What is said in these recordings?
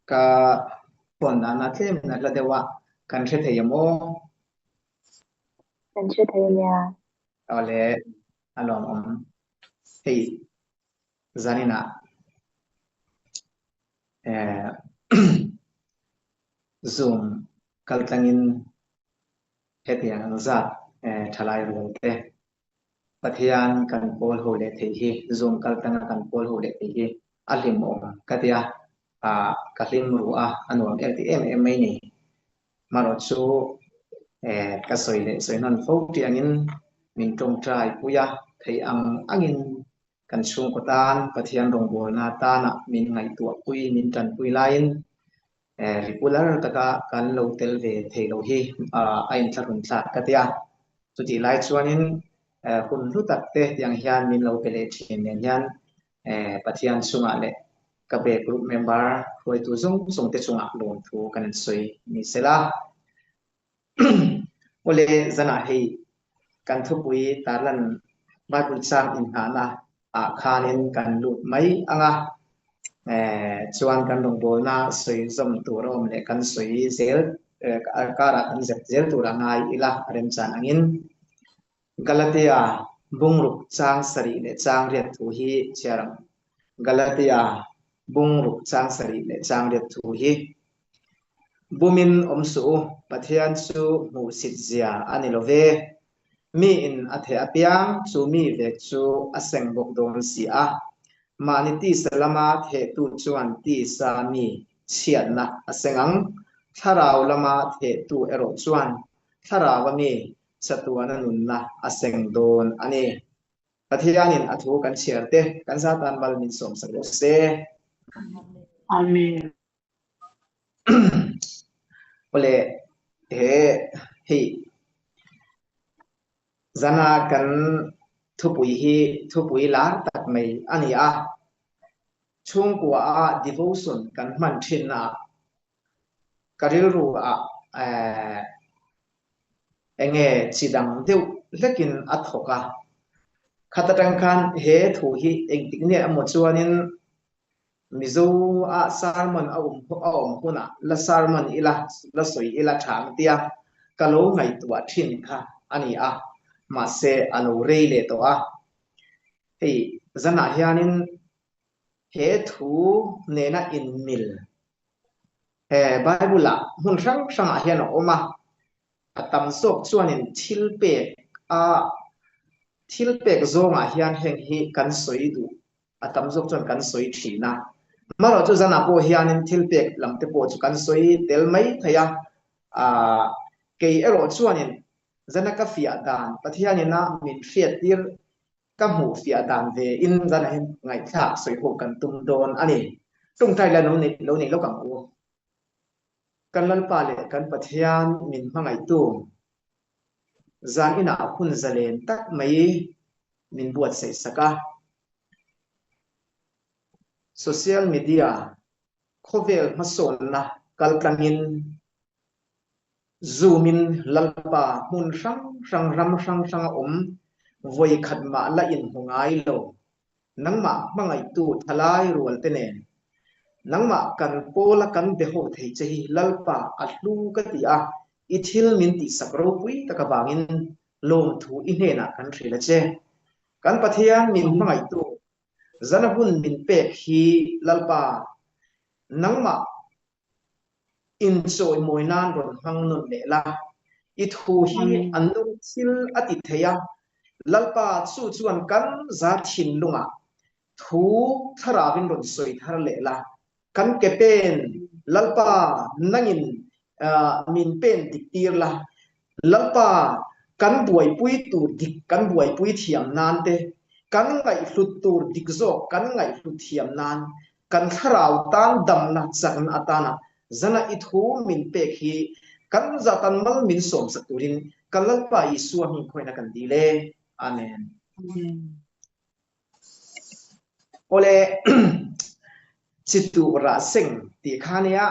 Ka phone dana tlem in a hla deuh a, kan hre thei em aw? Kan hre thei ania. Awle, a lawmawm. Hei, zaninah eh Zoom kaltlangin hetiang ang zat eh thalai rual te Pathian kan pawl ho leh thei hi, Zoom kaltlanga kan pawl ho leh thei hi a hlimawm ka ti a, ah ka hlim ru a, a nuam em ti em em mai ni. Marawh chu eh ka sawi leh sawi hnawn fo tiangin min tawngtai pui a, thei ang angin kan chhungkaw tan Pathian rawngbawlna tana min ngaihtuah pui, min tanpui laiin eh regular taka kan lo tel ve thei lo hi a inthlahrun thlak ka ti a. Chutih lai chuanin eh hun hlu tak te tiang hian min lo pe leh thin nen hian eh Pathian chungah leh ka be group member hruaitu zawng zawng te chungah lawmthu kan insawi ni sela. Awle zanah hei kan thupui tarlan Bible chang inngahna ah khanin kan lut mai ang a, eh chuan kan rawngbawlna sawi zawm tur a awm leh kan sawi zel karah kan zep zel tur a ngai ila a remchan angin Galatia bungruk chang sarih leh chang riat thu hi chhiar ang. Galatia bungruk chang sarih leh chang riat thu hi Bumin awm suh u, Pathian chu hmuhsit zia a ni lo ve. Miin a theh apiang chu mi vek chu a seng bawk dawn si a. Mahni tisa lama thehtu chuan tisa mi chhiatna a seng ang. Thlarau lama thehtu erawh chuan thlaraua mi chatuana nunna a seng dawn a ni. Pathianin a thu kan chhiar te kan zatan mal min sawmsak rawh se. Amen. Awle he hei zana kan thupui hi thupui lar tak mai a ni a. Chhungkua a devotion kan hman thinna ah ka rilru ah eh enge chi dang deuh hlekin a thawk a. Khat atang khan he thu hi engtik nge emaw chuanin Mizo ah sermon a awm a awm hunah la sermon ila, la sawi ila tha ang tia ka lo ngaihtuah thin kha a ni a, mahse a lo rei leh tawh a. Hei zanah hianin he thu nena inmil he Bible ah hmun hrang hrangah hian a awm a, a tam zawk chuanin thil pek a thil pek zawngah hian heng hi kan sawi duh a tam zawk chuan kan sawi thin a. Amaherawhchu zanah pawh hianin thil pek lam te pawh chu kan sawi tel mai thei a, aah kei erawh chuanin zana ka fiah dan Pathianina min hriattir ka hmuh fiah dan ve in zanah hian ngaihthlak sawi ho kan tum dawn a ni. Tawngtai la lo nei lo nei lawk ang u. Kan Lalpa leh kan Pathian min hmangaihtu zan inah hun zalen tak mai min buatsaih sak a. Social media khawvel hmasawnna kaltlangin Zoom in Lalpa hmun hrang hrang ram hrang hranga awm vawi khat mah la inhmu ngai lo. Nangmah hmangaihtu thalai rual te nen nangmah kan pawla kan be ho thei che hi Lalpa a hlu ka ti a, i thil min tihsak ropui tak avangin lawmthu i hnenah kan hrilh a che. Kan Pathian min hmangaihtu zana hun min pek hi Lalpa nangmah inchawimawi nan rawn hmang nawn leh la. I thu hi a nung thil a ti thei a, Lalpa chu chuan kan za thinlungah thu thlarauin rawn sawi thar leh la. Kan ke pen, Lalpa nangin min pen dik tir la, Lalpa kan buaipui tur dik kan buaipui thiam nan te, kan ngaihhlut tur dik zawk kan ngaihhlut thiam nan, kan thlarau tan damna chakna atana zana i thu min pek hi kan zatan mal min sawmsak turin ka Lalpa Isua hming khawina kan dil e. Amen. Awle chi tuh rah seng tih kha nia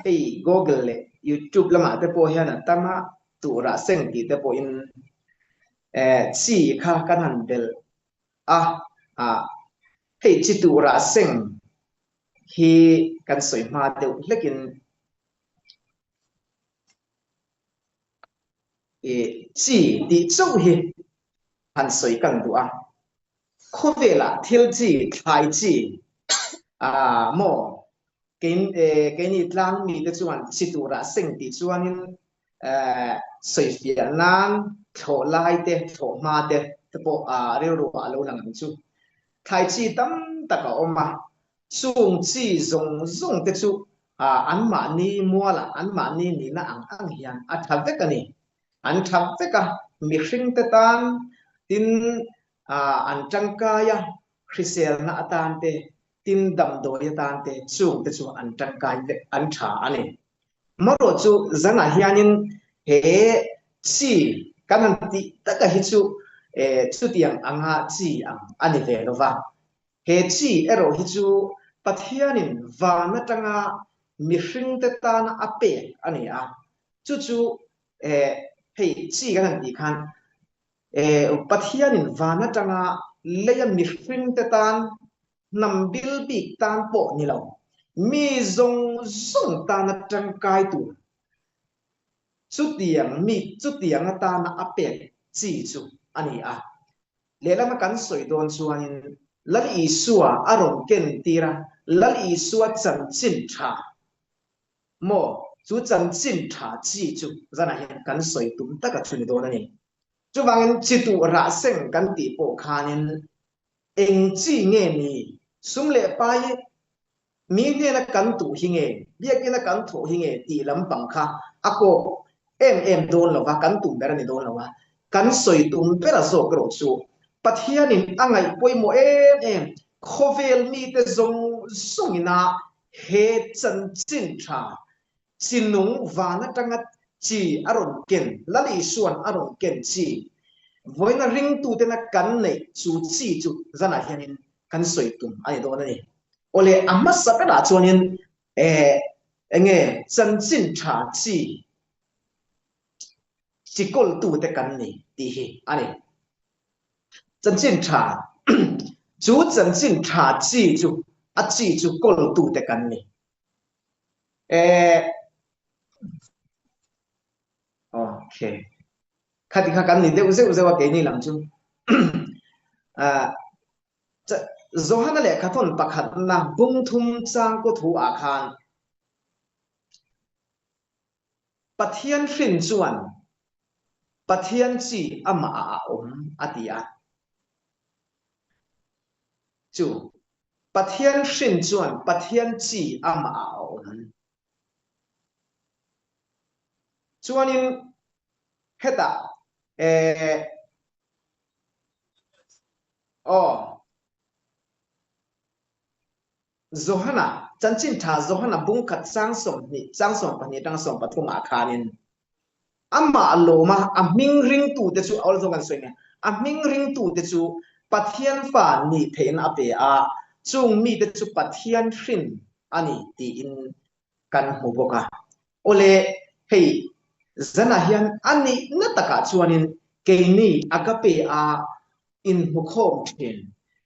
hei Google leh YouTube lamah te pawh hian a tam a tuh rah seng tih te pawhin eh chi kha kan han belh a ah hei chi tuh rah seng hi. kan sawi hma deuh hlekin i chi tih chauh hi han sawi kan duh a. Khawvelah thil chi, thlai chi, ah maw keini tlang mite chuan chi turah seng tih chuanin sawifiah nan thlawh lai te, thlawh hma te te pawh rilru ah a lo lang ang chu. Thlai chi tam tak a awm a, chung chi zawng zawng te chu anmahni mualah, anmahni nihna ang ang hian a tha vek a ni. An tha vek a, mihring te tan tin an tangkai a, hriselna atan te, tin damdawi atan te chung te chu an tangkai vek, an tha a ni. Marawh chu zanah hianin he chi kan han tih taka hi chu chutiang anga chi ang a ni ve lo va. He chi erawh hi chu Pathianin van atanga mihringte tana a pek a ni a. Chu chu hei chi kan han tih khan Pathianin van atanga leia mihringte tan hnam bil bik tan pawh ni lo, mi zawng zawng tana tangkai tur chutiang mi chutiang atana a pek chi chu a ni a. Lehlama kan sawi dawn chuanin Lal Isua a rawn ken tir a, Lal Isua chanchin tha maw chu chanchin tha chi chu zanah hian kan sawi tum taka chu ni dawn a ni. Chuvangin chi tuh rah seng kan tih pawh khanin Eng chi nge ni? Sum leh pai mi hnena kan tuh hi nge, biakina kan thawh hi nge tih lampang kha a kawk em em dawn lo va, kan tum ber a ni dawn lo a. Kan sawi tum bera zawk erawh chu Pathianin a ngaih pawimawh em em khawvel mite zawng zawngina he chanchin tha Chi nung van atanga chi a rawn ken, Lal Isua'n a rawn ken chi, vawiina ringtutena kan neih chu chi chu zanah hianin kan sawi tum a ni dawn a ni. Awle, a hmasa berah chuanin eh enge chanchin tha chi chi kawltute kan ni tih hi a ni. Chanchin tha chu chanchin tha chi chu a chi chu kawltute kan ni. Eh, okay. Khati kha kan ni deuh zeuh zeuh a keini lam chu. Ah, Johana lehkha thawn pakhatna bung thum chang kaw thu ah khan Pathian hrin chuan Pathian chi amah ah a awm a ti a. Chu Pathian hrin chuan Pathian chi amah ah a awm. Chuanin hetah eh aw Johana chanchin tha Johana bungkhat sang 20 chang 12 atanga 13 ah khanin Amah lawma a hming ringtute chu awl zawk an sawi nge, a hming ringtute chu Pathian fa nih theihna a pe a, chung mite chu Pathian hrin a ni tiin kan hmu bawk a. Awle, hei zanah hian a nihna takah chuanin keini Agape a inhmukhawm thin,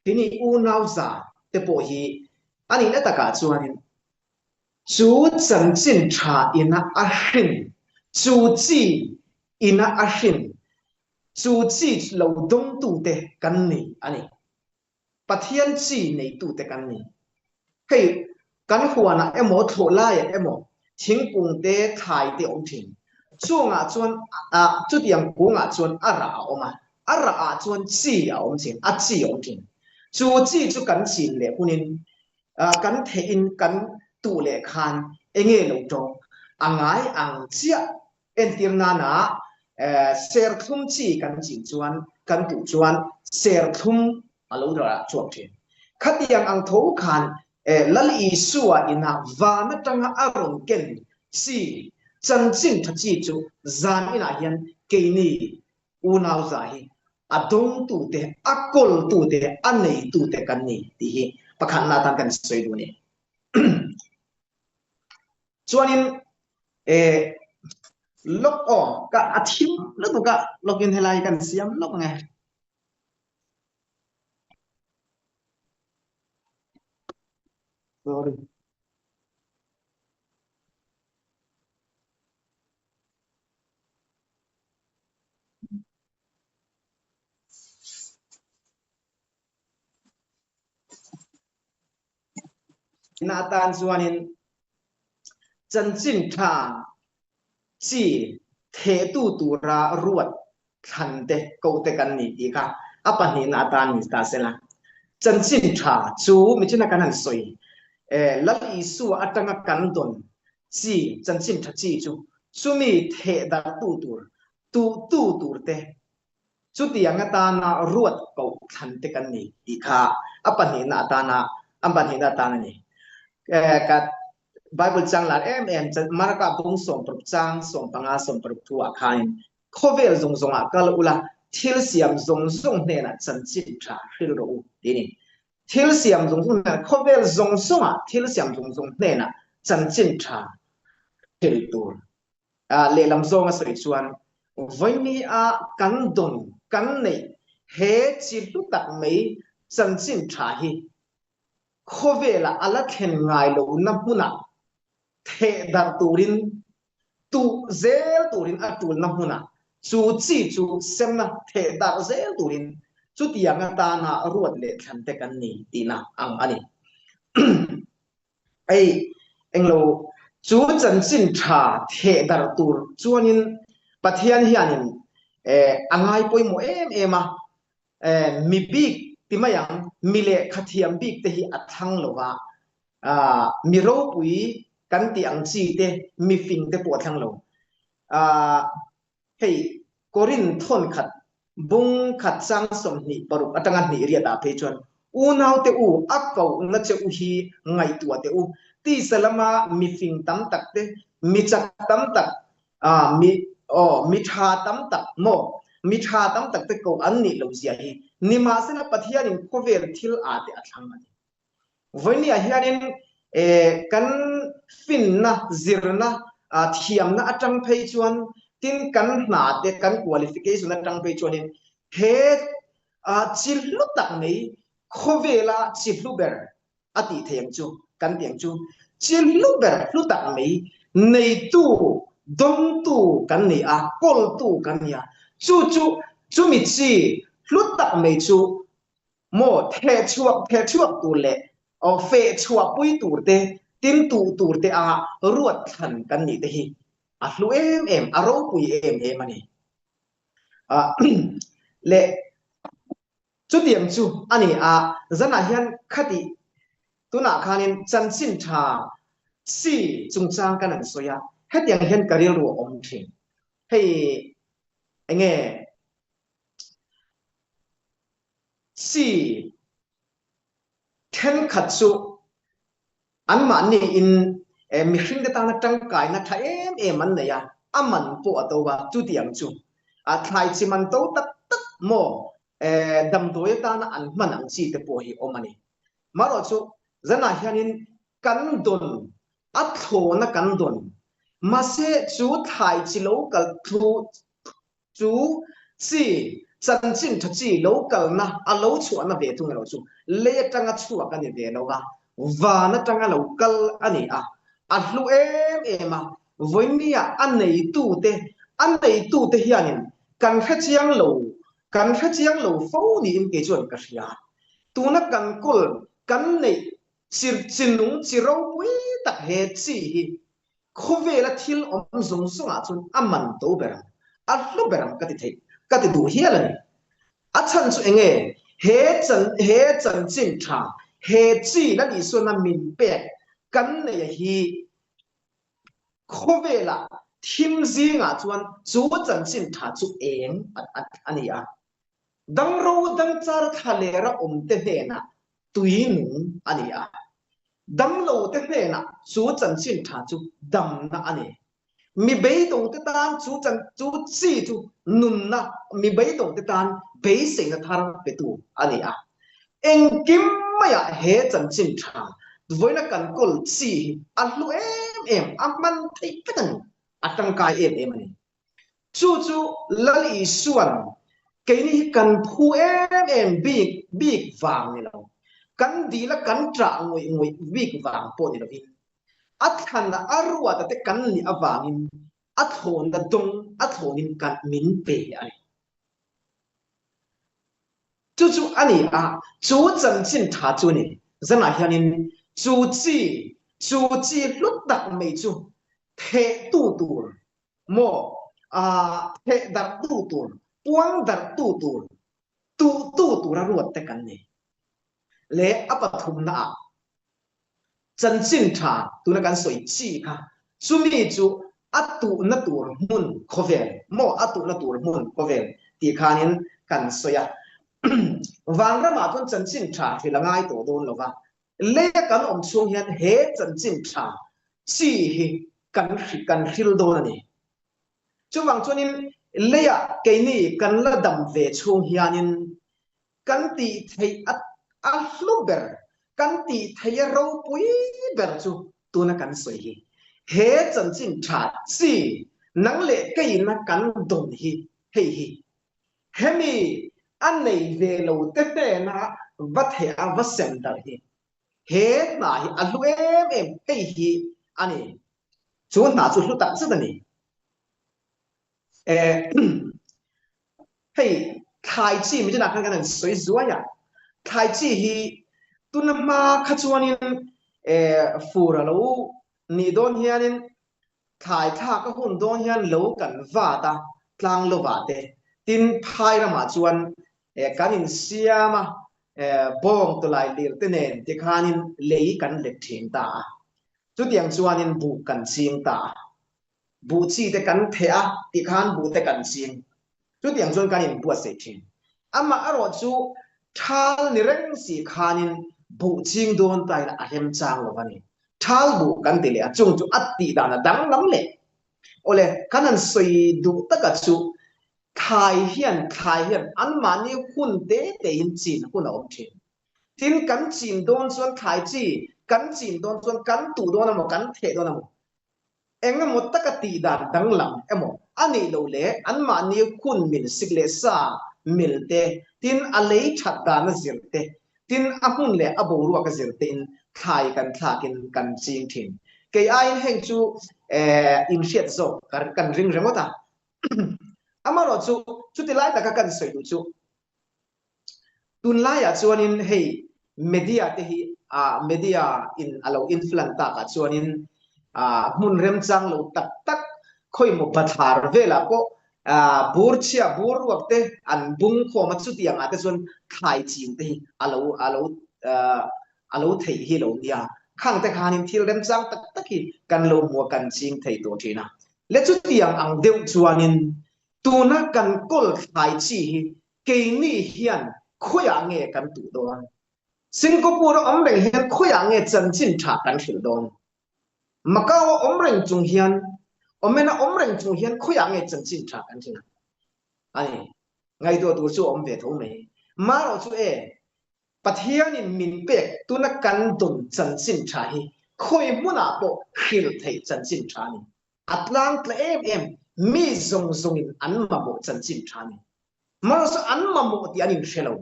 keini unau za te pawh hi a nihna takah chuanin Chu chanchin tha ina a hrin, chu chi ina a hrin, chu chi lo dawngtute kan ni a ni. Pathian chi neitute kan ni. Hei, kan huanah emaw thlawh laiah emaw thingkung te, thlai te awm thin. Chungah chuan, chutiang kungah chuan a rah a awm a, a rah ah chuan chi a awm thin, a chi a awm thin. Chu chi chu kan chin leh hunin Kan theihin kan tuh leh khan enge lo tawng a ngai ang chiah. Entir nana serthlum chi kan chin chuan kan tuh chuan serthlum a lo rah chhuak thin. Khatiang ang tho khan Lal Isua inah van atanga a rawn ken chi chanchin tha chi chu zan inah hian keini Unau za hi a dawngtute, a kawltute, a neitute kan ni tih hi pakhatna atan kan sawi duh a ni. Chuanin eh lawk aw ka a thim lutuk a lawkin helai kan siam lawk nge. Sorry. Na atan chuanin chanchin tha chi thehtu tura ruat thlan te koh te kan ni tih kha a pahnihna atan ni ta sela. Chanchin tha chu michina kan han sawi Lal Isua atanga kan dawn chi chanchin tha chi chu chumi theh darhtu tur, tuhtu tur te Chutiang atana ruat koh thlan te kan ni tih kha a pahnihna atana a pahnihna atan a ni. Ka Bible chang lar em em Marka bung 16 chang 15 16 thu ah khanin khawvel zawng zawngah kal ula thil siam zawng zawng hnenah chanchin tha hril rawh u tih a ni. Thil siam zawng zawng hnenah khawvel zawng zawngah thil siam zawng zawng hnenah chanchin tha hril tur Lehlam zawnga sawi chuan vawinia kan dawn kan neih he chi hlu tak mai chanchin tha hi khawvela a la thlen ngai lohna hmunah theh darh turin, tuh zel turin a tulna hmunah chu chi chu semna theh darh zel turin chutiang atana ruat leh thlan te kan ni tihna ang a ni. Hei englo chu chanchin tha theh darh tur chuanin Pathian hianin a ngai pawimawh em em a, mi bik ti mai ang, mi lehkha thiam bik te hi a thlang lo va, mi ropui kan tih ang chi te, mi fing te pawh a thlang lo. Hei Korin thawn khat bung khat chang 26 atanga hnih riat ah phei chuan unaute u a kohna che u hi ngaihtuah teh u. Tisa lama mi fing tam tak te, mi chak tam tak, mi aw mi tha tam tak maw mi tha tam tak te koh an nih loh zia hi nimahsela Pathianin khawvel thil ah te a thlang a ni. Vawinia hianin kan finna, zirna, thiamna atang phei chuan tin kan hna te, kan qualification atang phei chuanin he chi hlu tak mai khawvela chi hlu ber a tih thei ang chu, kan tih ang chu. Chi hlu ber hlu tak mai neitu, dawngtu kan ni a, kawltu kan ni a. Chu chu chumi chi hlu tak mai chu Maw theh chhuak theh chhuak tur leh aw feh chhuah pui tur te, tin tuh tur te a ruat thlan kan nih te hi a hlu em em, a ropui em em a ni. Leh chutiang chu a ni a, zanah hian khatih tunah khanin chanchin tha si chungchang kan han sawi a, hetiang hian ka rilru a awm thin. Hei enge Chi thenkhat chu anmahniin mihringte tana tangkaina tha em em an nei a, a man pawh a to a, chutiang chu thlai chi man to tak tak maw damdawi atana an hman ang chi te pawh hi awm a ni. Marawh chu zanah hianin kan dawn a thlawna kan dawn mahse chu thlai chi lo kal thlu Chu chi, chanchin tha chi lo kalna, a lo chhuahna ve thung erawh chu lei atanga chhuak a ni ve lo a, van atanga lo kal a ni a, a hlu em em a, vawinia a neitute, a neitute hianin kan hrechiang lo, kan hrechiang lo fo niin kei chuan ka hria. Tuna kan kawl, kan neih chi, chi nung, chi ropui tak he chi hi Khawvela thil awm zawng zawngah chuan a man to ber ang, a hlu ber ang ka ti theih, ka ti duh hial a ni. A chhan chu eng nge? He chan, he chanchin tha, he chi Lal Isuana min pek kan neia hi khawvela thim zingah chuan chu chanchin tha chu eng a ni a. Dangro dangchar thlalera awmte hnenah tui nung a ni a. Damlote hnenah chu chanchin tha chu damna a ni. Mi beidawngte tan chu chan chu chi chu nunna, mi beidawngte tan beiseina thar petu a ni a. Engkim maiah he chanchin tha vawiina kan kawl chi hi a hlu em em, a hman theih vek a ni, a tangkai em em a ni. Chu chu Lal Isuan keini hi kan phu em em bik bik vang ni lo, kan dil a kan ṭah ngawih ngawih bik vang pawh ni lovin, a thlan a ruat a te kan nih avangin a thlawnna dawng a thlawnin kan min pe a ni. Chu chu a ni a, chu chanchin tha chu a ni. Zanah hianin. Chu chi, chu chi hlu tak mai chu thehtu tur maw, theh darhtu tur, puang darhtu tur, tuhtu tura ruat te kan ni. Leh a pathumnaah chanchin tha tuna kan sawi chi kha chumi chu a tuhna tur hmun khawvel maw a tuhna tur hmun khawvel tih khanin kan sawi a. Vanramah chuan chanchin tha hrilh a ngai tawh dawn lo va, leia kan awm chhung hian he chanchin tha chi hi kan kan hril dawn a ni. Chuvang chuanin leiah keini kan la dam ve chhung hianin kan tih theih a a hlu ber, kan tih theih a ropui ber chu tuna kan sawi hi. He chanchin tha chi nang leh keina kan dawn hi hei hi hemi a nei ve lo te hnena va theh a va sem darh hi he hna hi a hlu em em hei hi a ni. Chu hna chu hlu tak zet a ni. Hei thlai chi mitinah khan kan han sawi zuai a, thlai chi hi tuna hma kha chuanin fur a lo nih dawn hianin thlai thlak a hun dawn hian lo kan vat a tlang lovah te, tin phai ramah chuan kan insiam a bawng tawlai lir te nen tikhanin lei kan let thin ta a, chutiang chuanin buh kan ching ta a. Buh chi te kan theh a tih khan buh te kan ching. Chutiang chuan kan inbuatsaih thin. Amah erawh chu thal ni reng si khanin buh ching dawn ta ila a remchang lo a ni. Thal buh kan ti leh a, chung chu a tih dan a danglam leh. Awle, kan han sawi duh taka chu thlai hian thlai hian anmahni hun te tein chin hun a awm thin. Tin, kan chin dawn chuan thlai chi kan chin dawn chuan kan tuh dawn emaw kan theh dawn emaw Eng emaw taka tih dan danglam emaw a nih loh leh anmahni hun mil sik leh sa mil te, tin a lei that dan a zir te, tin a hmun leh a boruak a zir tein thlai kan thlakin kan ching thin. Kei aiin heng chu inhriat zawk kan ring ringawt a. Amaherawh chu chuti lai taka kan sawi duh chu Tunlaiah chuanin hei media te hi ah media in a lo influence takah chuanin ah hmun remchang lo tak tak khawimaw bathlar velah pawh ah bur chhia bur ruak te an bung khawm a chutiang ah te chuan thlai chin te hi a lo a lo ah a lo theih hi lo nia. Khang te khanin thil remchang tak tak hi kan lo hmu a kan ching thei tawh thin a. Le chutiang ang deuh chuanin tuna kan kawl thlai chi hi Keini hian khawiah nge kan tuh dawn? Singapore a awm reng hian khawiah nge chanchin tha kan hrilh dawn? Macau a awm reng chung hian, Omen a awm reng chung hian khawiah nge chanchin tha kan hrilh ang? A ni, ngaihtuah tur chu a awm ve tho mai. Marawh chu e, Pathianin min pek tuna kan dawn chanchin tha hi khawi hmunah pawh hrilh theih chanchin tha a ni. A tlang tla em em, mi zawng zawngin an mamawh chanchin tha a ni. Marawh chu an mamawh tih an inhre lo.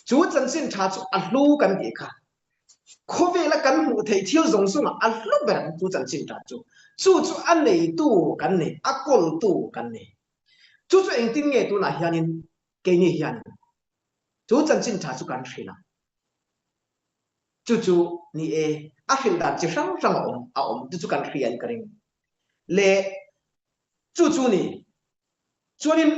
Chu chanchin tha chu a hlu kan tih kha. Khawvela kan hmuh theih thil zawng zawngah a hlu ber ang chu chanchin tha chu. Chu chu a neitu kan ni, a kawltu kan ni. Chu chu engtin nge tunah hianin keini hianin chu chanchin tha chu kan hrilh ang. Chu chu ni e, a hrilh dan chi hrang hrang a awm a awm chu chu kan hria in ka ring. Le chu chu ni. Chuanin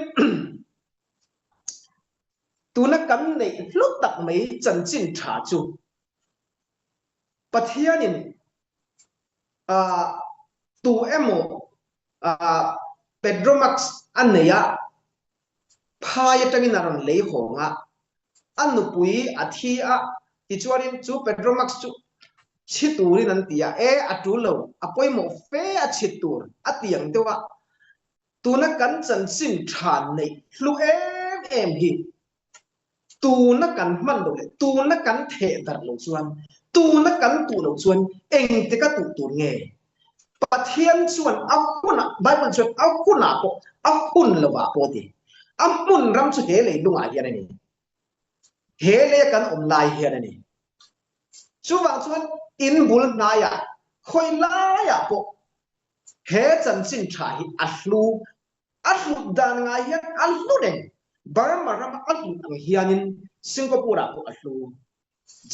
tuna kan neih hlu tak mai chanchin tha chu Pathianin tu emaw Petromax a nei a, phai atangin a rawn lei hawng a, a nupui a thi a, tichuanin chu Petromax chu chhi turin an ti a, e a tul lo, a pawimawh fe a chhit tur a ti ang deuh a, Tuna kan chanchin tha neih hlu em em hi tuna kan hman loh leh tuna kan theh darh loh chuan, tuna kan tuh loh chuan engtik a tuh tur nge? Pathian chuan a hunah, Bible chuan a hunah pawh, a hun lovah pawh a ti. A hmun ram chu he leilungah hian a ni. He leia kan awm lai hian a ni. Chuvang chuan in bul hnaiah, khawi laiah pawh He chanchin tha hi a hlu, a hlut dan ngai hian a hlu reng. Burma rama a hlut ang hianin Singapore ah pawh a hlu.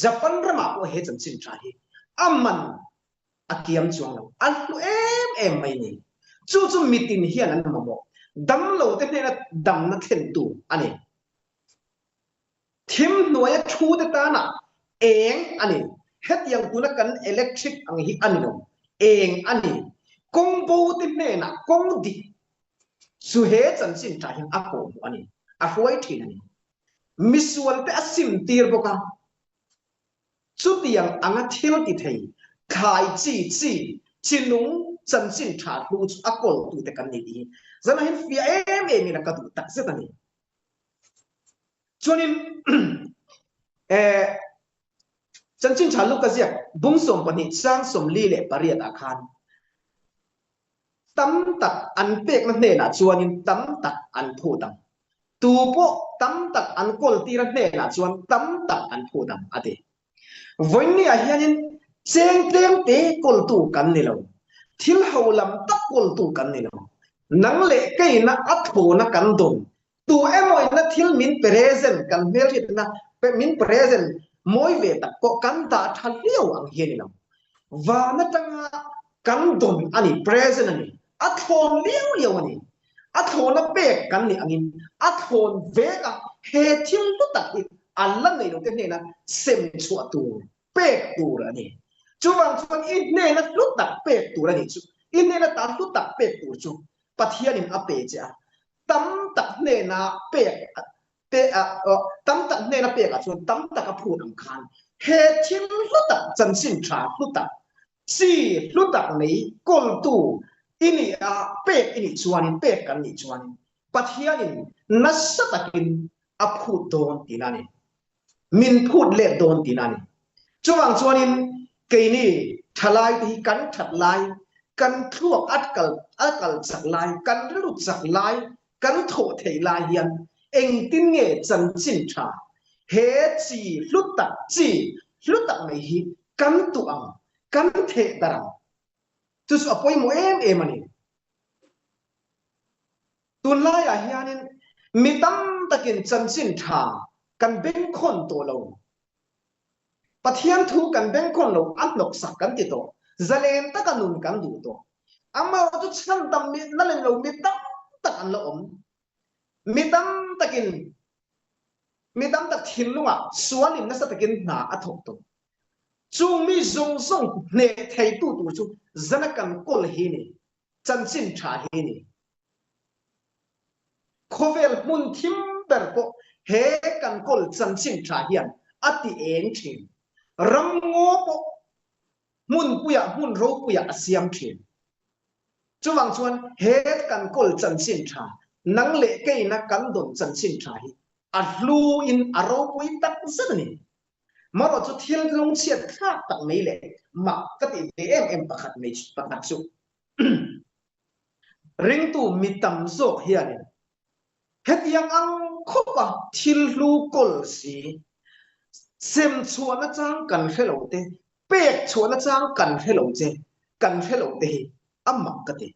Japan ramah pawh he chanchin tha hi a man a kiam chuang lo, a hlu em em mai ni. Chu chu mitin hian an mamawh, damlo te hnena damna thlentu a ni. Thim hnuaia thu te tana eng a ni. Hetiang tuna kan electric ang hi a ni lo, eng a ni. Kawng bo te hnenah kawng dik chu he chanchin tha hian a kawhhmuh a ni, a hruai thin a ni. Misual te a sim tir bawk a. Chutiang anga thil ti thei, thlai chi chi, chi nung chanchin tha hlu chu a kawltute kan ni tih hi zanah hian fiah em em in a ka duh tak zet a ni. Chuanin eh chanchin tha Luka ziak bung 12 chang 48 ah khan tam tak an pekna hnenah chuanin tam tak an phut ang. Tu pawh tam tak an kawltira hnenah chuan tam tak an phut ang, a ti. Vawiinniah hianin cheng tlemte kawltu kan ni lo. Thil ho lam tak kawltu kan ni lo. Nang leh keina a thawna kan dawn Tu emaw ina thil min present kan hmelhriatna min present mawi ve tak pawh kan dah tha hliau ang hi a ni lo. Van atanga kan dawn a ni, present a ni. A thlawn liau liau a ni. A thlawna pek kan nih angin a thlawn vek a, he thil hlu tak hi a la nei lo te hnena sem chhuah tur, pek tur a ni. Chuvang chuan i hnena hlu tak pek tur a nih chu, i hnena ta hlu tak pek tur chu Pathianin a pe che a, tam tak hnena pek pe a tam tak hnena pek ah chuan tam tak a phut ang khan he thil hlu tak chanchin tha hlu tak chi hlu tak nei kawltu i nih a pek i nih chuanin pek kan nih chuanin Pathianin nasa takin a phut dawn tihna a ni. Min phut let dawn tihna a ni. Chuvang chuanin keini thalai te hi kan that lai, kan thluak a kal a kal chak lai, kan rilru chak lai, kan thawh theih lai hian engtin nge chanchin tha he chi hlu tak chi hlu tak mai hi kan tuh ang, kan theh darh ang. Chu chu a pawimawh em em a ni. Tunlaiah hianin mi tam takin chanchin tha kan bengkhawn tawh lo. Pathian thu kan bengkhawn lo, a hnawksak kan ti tawh. Zalen taka nun kan duh tawh. Amaherawh chu chhan tam na lem lo mi tam tak an la awm. Mi tam takin mi tam tak thinlungah sualin nasa takin hna a thawk tawh. Chung mi zawng zawng hneh theitu tur chu zana kan kawl hi ni. Chanchin tha hi ni. Khawvel hmun thim ber pawh he kan kawl chanchin tha hian a ti eng thin. Ram ngaw pawh hmunpuiah hmun ropuiah a siam thin. Chuvang chuan he kan kawl chanchin tha, nang leh keina kan dawn chanchin tha hi a hlu in a ropui tak zet a ni. Marawh chu thil lungchhiat thlak tak mai leh mak ka tih ve em em pakhat mai pakhat chu ringtu mi tam zawk hianin hetiang ang khawpa thil hlu kawl si sem chhuahna chang kan hre lo te, pek chhuahna chang kan hre lo che, kan hre lo te hi a mak ka ti.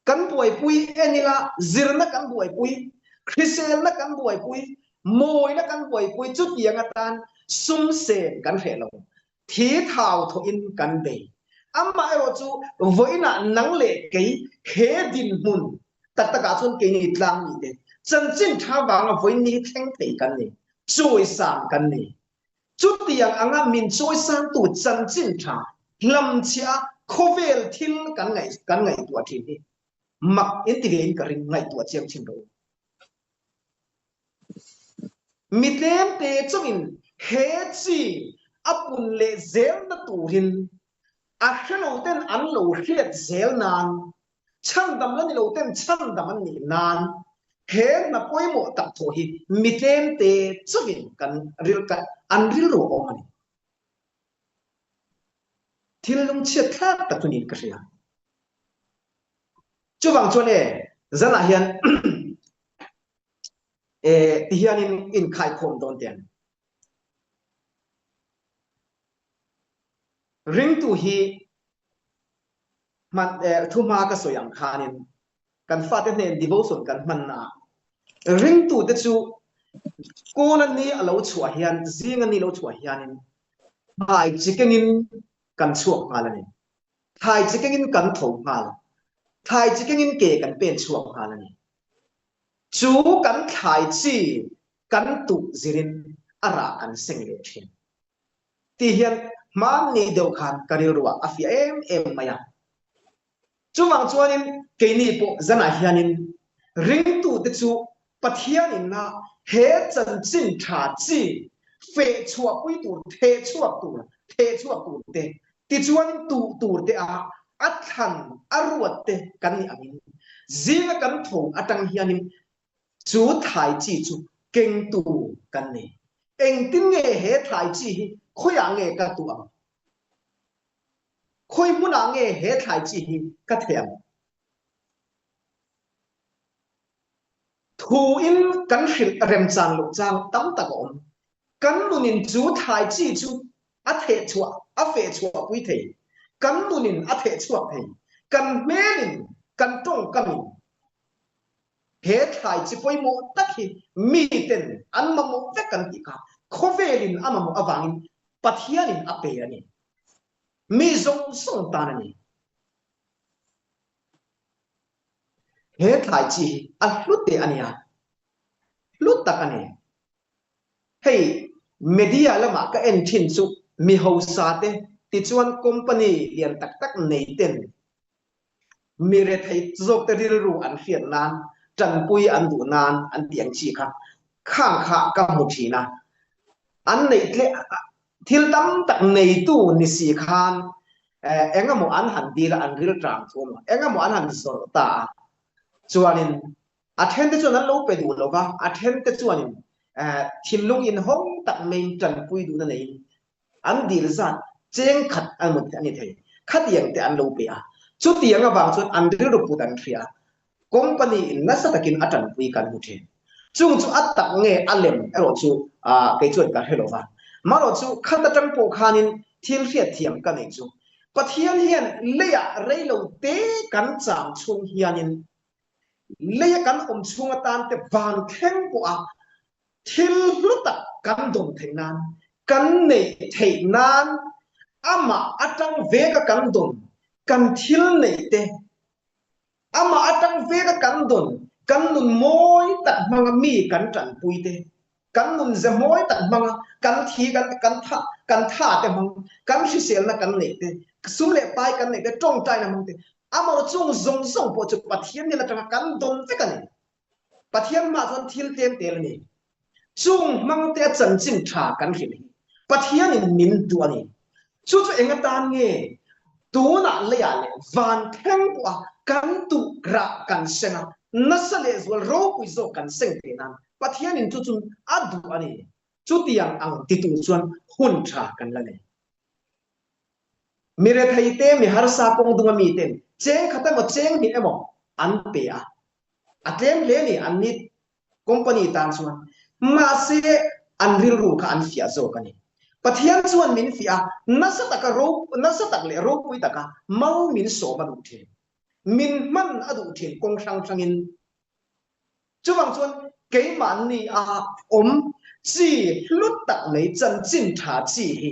Kan buaipui en ila zirna kan buaipui, hriselna kan buaipui, mawina kan buaipui chutiang atan sum sen kan hreh lo. Thi thau thawhin kan bei. Amaherawh chu vawiinah nang leh kei he dinhmun tak takah chuan keini tlang mite chanchin tha vanga vawiin ni thleng thei kan ni, chawisang kan ni. Chutiang anga min chawisangtu chanchin tha hlamchhiah a khawvel thil kan ngaih kan ngaihtuah thin hi mak in ti ve in ka ring ngaihtuah chiang thin rawh u. Mi tlemte chungin he chi a pun leh zelna turin a hrelo ten an lo hriat zel nan Chhandam la ni lo ten chhandam an nih nan he hna pawimawh tak thawh hi mi tlemte chauhin kan ril an rilru a awm a ni. Thil lungchhiat thlak tak chu niin ka hria. Chuvang chuan e zanah hian e tihianin inkhaikhawm dawn teh ang. Ringtu hi hman eh thuhma ka sawi ang khanin kan fate hnen devotion kan hmanna ah ringtute chu. Kawla ni a lo chhuah hian, zinga ni lo chhuah hianin thlai chi kengin kan chhuak nghal a ni. Thlai chi kengin kan tho nghal. Thlai chi kengin ke kan pen chhuak nghal a ni. Chu kan thlai chi kan tuh zirin a rah kan seng leh thin. Ti hian hmanni deuh khan ka rilruah a fiah em em mai a. Chuvang chuanin keini pawh zanah hianin ringtute chu Pathianin a he chanchin tha chi feh chhuahpui tur, theh chhuak tur, theh chhuak tur te, tichuanin tuh tur te a a thlan a ruat te kan nih angin zinga kan tho atang hianin Chu thlai chi chu kengtu kan ni. Engtin nge he thlai chi hi khawiah nge ka tuah ang? Khawi hmunah nge he thlai chi hi ka theh ang? Thuin kan hrilh remchan loh chang tam tak a awm. Kan nunin chu thlai chi chu a theh chhuah, a feh chhuah pui thei. Kan nunin a theh chhuak thei. Kan hmelin, kan tawngkamin He thlai chi pawimawh tak hi miten an mamawh vek an tih kha khawvelin a mamawh avangin Pathianin a pe a ni. Mi zawng zawng tan a ni. He thlai chi hi a hlu teh a nia, hlu tak a ni. Hei media lamah ka en thin chu mi hausa te tichuan company lian tak tak nei ten Mi rethei zawkte rilru an hriat nan, tanpui an duh nan an tih ang chi kha khang kha ka hmu thin a. An neih tle thil tam tak neitu ni si khan eng emaw an han dil a, an ril tang thu emaw, eng emaw an han zawrh ta a. Chuanin a thente chuan an lo pe duh lo va, a thente chuanin thinlung inhawng tak maiin tanpui duhna neiin An dil zat cheng khat a mut a ni thei. Khatiang te an lo pe a. Chutiang avang chuan an rilru put an hria. Company in nasa takin a tanpui kan hmu thin. Chung chu a tak nge a lem erawh chu kei chuan ka hre lo va. Marawh chu khat atang pawh khanin thil hriatthiam ka nei chu Pathian hian leiah reilo te kan cham chhung hianin leia kan awm chhung atan te van thleng pawh a Thil hlu tak kan dawn theih nan, kan neih theih nan amah atang veka kan dawn kan thil neih te, amah atang veka kan dawn kan nun mawi tak hmanga mi kan tanpui te, kan nun ze mawi tak hmanga kan thi kan kan tha kan tha te hmang, kan hriselna kan neih te, sum leh pai kan neih te, tawngtaina hmang te, amarawh chung zawng zawng pawh chu Pathian hnen atanga kan dawn vek a ni. Pathian hmah chuan thil tlem tel a ni. Chung hmangte a chanchin tha kan hrilh hi Pathianin min duh a ni. Chu chu eng atan nge tunah leiah leh van thleng pawha kan tuh rah kan seng a, nasa lehzual ropui zawk kan seng thei nan Pathianin chu chu a duh a ni. Chutiang ang ti tur chuan hun tha kan la nei. Mi retheite, mi harsa kawng dunga miten cheng khat emaw cheng hnih emaw an pe a, A tlem hle a ni an ni company tan chuan. Mahse an rilru kha an fiah zawk a ni. Pathian chuan min fiah a, nasa taka ro nasa tak leh ropui taka mal min sawm a duh thin. Min hman a duh thin kawng hrang hrangin. Chuvang chuan keimahni a awm chi hlu tak mai chanchin tha chi hi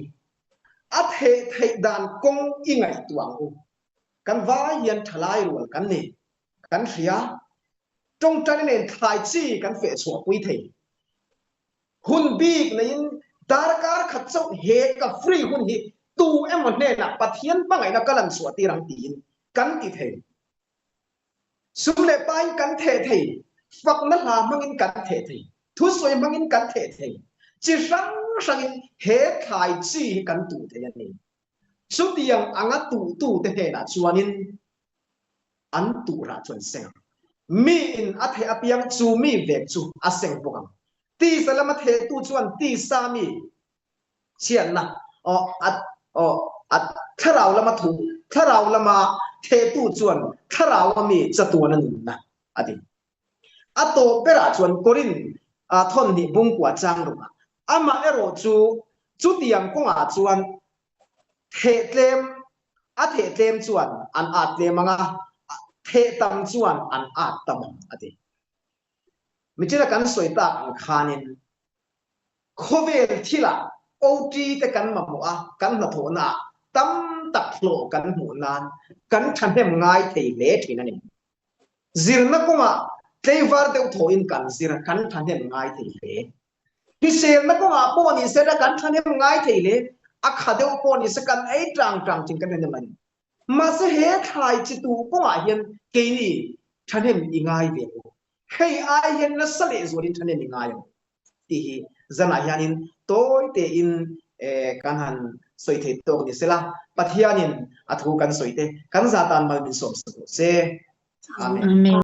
a theh theih dan kawng i ngaihtuah ang u. Kan vai hian thalai rual kan ni. Kan hria, tawngtaina nen thlai chi kan feh chhuah pui thei. Hun bik neiin darkar khat chauh he ka free hun hi tu emaw hnenah Pathian hmangaihna ka lan chhuah tir ang tiin kan ti thei. Sum leh pain kan theh thei, fakna hla hmangin kan theh thei, thusawi hmangin kan theh thei, chi hrang hrangin he thlai chi hi kan tuh thei a ni. Chutiang anga tuhtute hnenah chuanin an tuhrah chu an seng ang. Miin a theh apiang chu mi vek chu a seng bawk ang. Tisa lama thehtu chuan tisa mi chhiatna aw a aw a thlarau lama thu thlarau lama thehtu chuan thlaraua mi chatuana nunna a ti. A tawp berah chuan Korin thawnhnih bungkua chang rukah amah erawh chu chutiang kawngah chuan theh tlem a theh tlem chuan an at tlem ang a, theh tam chuan an at tam ang a ti. Michina kan sawi tak ang khanin khawvel thilah OT te kan mamawh a, kan hnathawhna ah tam tak hlawh kan hmuh nan kan thahnem ngai thei hle thin a ni. Zirna kawngah tleivar deuh thawhin kan zir a, kan thahnem ngai thei hle. Hriselna kawngah pawh ni se la kan thahnem ngai thei hle, a kha deuh pawh ni se kan ei tang tang thin kan thahnem a ni. Mahse he thlai chi tu kawngah hian keini thahnem i ngai ve lo. Hei ai hian nasa lehzualin thahnem i ngai ang tih hi zanah hianin tawi tein kan han sawi thei tawk ni sela, Pathianin a thu kan sawi te kan zah tan mal min sawm sak rawh se. Amen. Amen.